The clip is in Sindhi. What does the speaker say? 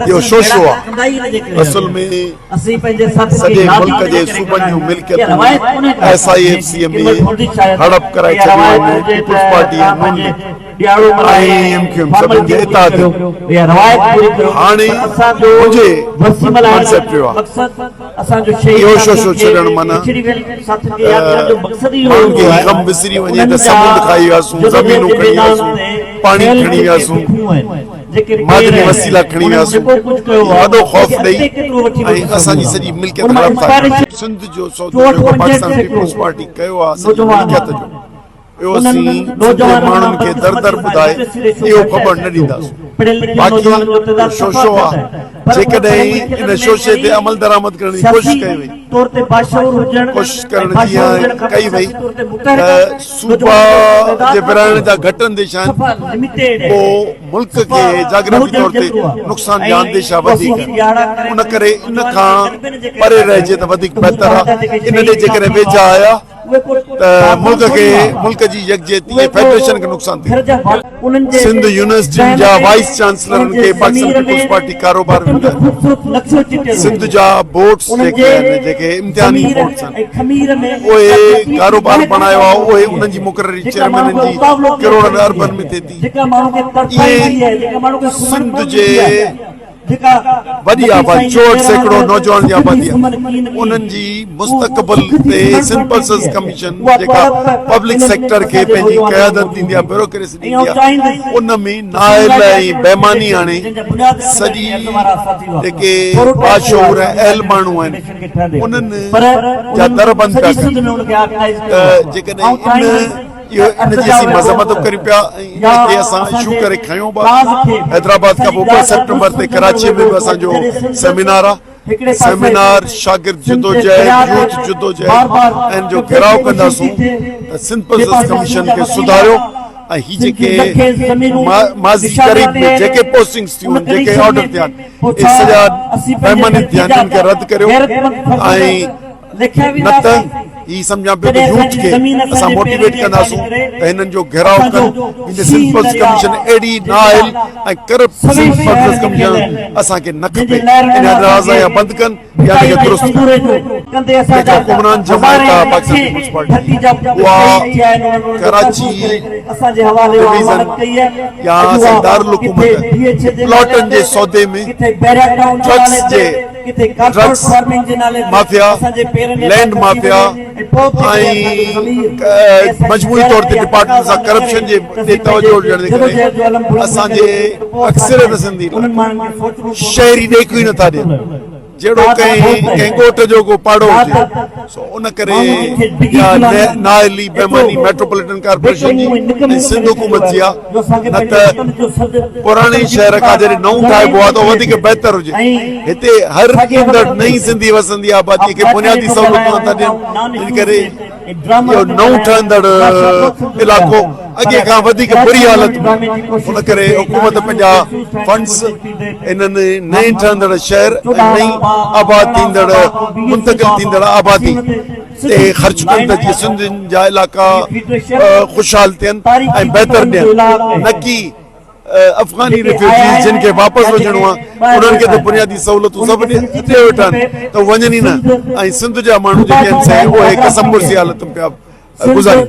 اهو شوشو آ. اصل ۾ سڄي ملڪ جي صوبن جون ملڪيتون ايس I F C ۾ هڙپ ڪرائي ڇڏيون آهن پيپلز پارٽي ۽ نون ليگ ۽ ايم ڪيو ايم سڀن جي اتحادين. هاڻي منهنجي ڪانسيپٽ اهو آ اهو شوشو ڇڏڻ معنيٰ ماڻهن کي هي غم وسري وڃي ته سمنڊ کائي وياسون، زمينون کڻي وياسون، پاڻي کڻي وياسون. معدني وسيلا کڻي وياسون، هي وڏو خوف ڏئي ۽ اسان جي سڄي ملڪيت هڙپ ٿا ڪن. سنڌ جو سودو جيڪو پاڪستان پيپلز پارٽي ڪيو آهي سڄي ملڪيت جو اهو اسين سنڌ جي ماڻهن کي در در ٻڌائي اهو ڦٻڻ نه ڏينداسون. باقي اهو شوشو آهي جيڪڏهن ان شوشي تي عملدرآمد ڪرڻ جي ڪوشش ڪئي وئي ڪوشش ڪرڻ جي ڪئي وئي ته صوبا جي ورهائڻ جا گهٽ انديشا آهن پوء ملڪ کي جاگرافي طور تي نقصان جا انديشا وڌيڪ آهن ان ڪري ان کان پري رهجي ته وڌيڪ بهتر آهي ان ڏي جيڪڏهن ويجها آيا ته ملڪ کي ملڪ جي يڪجهتي ۽ فيڊريشن کي نقصان ٿيندو. سنڌ يونيورسٽين جا وائيس چانسلرن کي پاڪستان پيپلز پارٽي ڪاروبار ۾ وڌايو. سنڌ جا بورڊس جيڪي آهن جيڪي امتحاني بورڊس آهن اهي ڪاروبار بڻايو آهي اهي انهن جي مقرري چيئرمينن جي ڪروڙن اربن ۾ ٿئي ٿي ائين سنڌ جي وڏي آبادي 64% نوجوانن جي آبادي آهي انهن جي مستقبل تي سنڌ پرسنز ڪميشن جيڪا پبلڪ سيڪٽر کي پنهنجي قيادت ڏيندي آهي بيوروڪريسي ڏيندي آهي ان ۾ نااهل ۽ بيماني آڻي سڄي جيڪي باشعور ۽ اهل ماڻهو آهن انهن جا در بند پيا ڪن ته جيڪڏهن ان اهو ان جي اسين مذمت به ڪريون پيا ۽ ان کي اسان اشو ڪري کنيو به آهي. حيدرآباد کان پوء 2 سيپٽمبر تي ڪراچيء ۾ به اسان جو سيمينار آهي. سيمينار شاگرد جدوجهد، يوٿ جدوجهد ۽ ان جو گهيراء ڪنداسون ته سنڌ پرسنس ڪميشن کي سڌاريو ۽ هي جيڪي ماضي قريب ۾ جيڪي پوسٽنگس ٿيون آهن، جيڪي آرڊر ٿيا آهن، اهي سڄا بيماني ٿيا آهن، ان کي رد ڪريو ۽ نه ته هي سمجهان پيو ته يوٿ کي اسان موٽيويٽ ڪنداسون ته هنن جو گهيراء ڪن ويندي سنڌ پبلڪ ڪميشن اهڙي نااهل ۽ ڪرپٽ سنڌ پبلڪ ڪميشن اسان کي نه کپي ان جا دروازا يا بند ڪن يا ان کي درست ڪن جيڪا حڪمران جماعت آهي پاڪستان پيپلز پارٽي اها ڪراچي ڊويزن يا اسان دارالحڪومت پلاٽن جي سودي ۾ ڊرگس جي ڊرگس مافيا، لينڊ مافيا ۽ مجموعي طور تي ڊپارٽمينٽ سان ڪرپشن جي تي توجهه ڏيڻ جي ڪري اسان جي اڪثريت سنڌي لاء شهري ڏيک ئي نٿا ڏين جهڙو ڪنهن ڪنهن ڳوٺ جو ڪو پاڙو هجي سو ان ڪري اها نااهلي بيماني ميٽروپوليٽن ڪارپوريشن جي ۽ سنڌ حڪومت جي آهي نه ته پراڻي شهر کان جڏهن نئون ٺاهبو آهي ته وڌيڪ بهتر هجي. هتي هر ايندڙ نئين سنڌي وسندي آبادي کي بنيادي سهولتون نٿا ڏين ان ڪري اهو نئون ٺهندڙ علائقو اڳي کان وڌيڪ بري حالت ۾ ان ڪري حڪومت پنهنجا فنڊز انهن نئين ٺهندڙ شهر ۽ نئين آباد ٿيندڙ منتقل ٿيندڙ آبادي تي خرچ ڪن ته جيئن سنڌين جا علائقا خوشحال ٿين ۽ بهتر ڏين نه ڪي افغاني ريفيوجيز جن کي واپس وڃڻو آهي انهن کي ته بنيادي سهولتون سڀ ڏئي ويٺا آهن ته وڃن ئي نه ۽ سنڌ جا ماڻهو جيڪي آهن سي اهي قسم پرسي حالت ۾ پيا گذارين.